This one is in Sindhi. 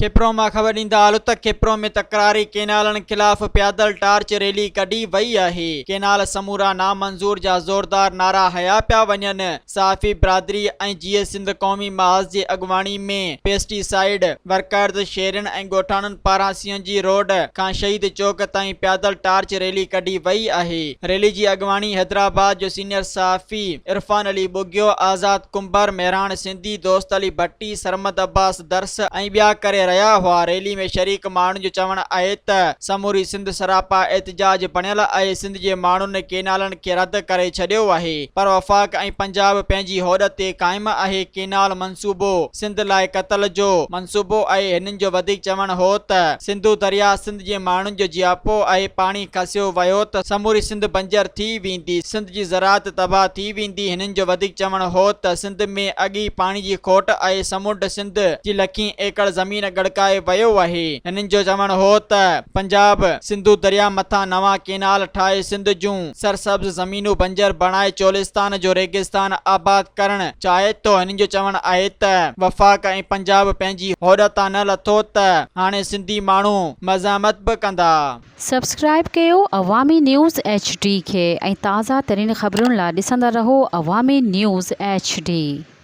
کپرو مان خبر ڏيندا هلو ته کپرو ۾ تڪراري ڪينالن خلاف پيادل ٽارچ ريلي ڪڍي وئي آهي، ڪينال سمورا نامنظور جا زوردار نعرا هنيا پيا وڃن، صحافي برادري ۽ جيئي سنڌ قومي محاذ جي اڳواڻي ۾ پيسٽي سائيڊ ورڪرز، شهرين ۽ ڳوٺاڻن پاران سي اين جي روڊ کان شهيد چوڪ تائين پيادل ٽارچ ريلي ڪڍي وئي آهي، ريلي جي اڳواڻي حيدرآباد جو سينيئر صحافي عرفان علي ٻگهيو، آزاد ڪنڀر، مهراڻ سنڌي، دوست علي ڀٽي، سرمد عباس درس ۽ ٻيا ڪري رهيا هئا، ريلي ۾ شريڪ ماڻهن جو چوڻ آهي ته سموري سنڌ سراپا احتجاج بڻيل آهي، سنڌ جي ماڻهن ڪينالن کي رد ڪري ڇڏيو آهي پر وفاق ۽ پنجاب پنهنجي هوڏ تي قائم آهي، ڪينال منصوبو سنڌ لاء قتل جو منصوبو آهي، هنن جو وڌيڪ چوڻ هو ته سنڌو درياء سنڌ جي ماڻهن جو جياپو آهي، پاڻي کسيو ويو ته سموري سنڌ بنجر ٿي ويندي، سنڌ جي زراعت تباهه ٿي ويندي، هنن جو وڌيڪ چوڻ هو ته سنڌ ۾ اڳ ئي پاڻي جي کوٽ آهي، سمنڊ سنڌ جي لکين ايڪڙ زمين ڳڙڪائي ويو آهي. هنن جو چوڻ هو ته پنجاب سنڌو درياء مٿان نوان ڪينال ٺاهي سنڌ جون سرسبز زمينون بنجر بڻائي چولستان جو ريگستان آباد ڪرڻ چاهي ٿو. هنن جو چوڻ آهي ته وفاق ۽ پنجاب پنهنجي هوڏ تان نه لٿو ته هاڻي سنڌي ماڻهو مزاحمت به ڪندا. سبسڪرائيب ڪيو عوامي نيوز ايڇ ڊي کي ۽ تازه ترين خبرن لا ڏسندا رهو عوامي نيوز ايڇ ڊي.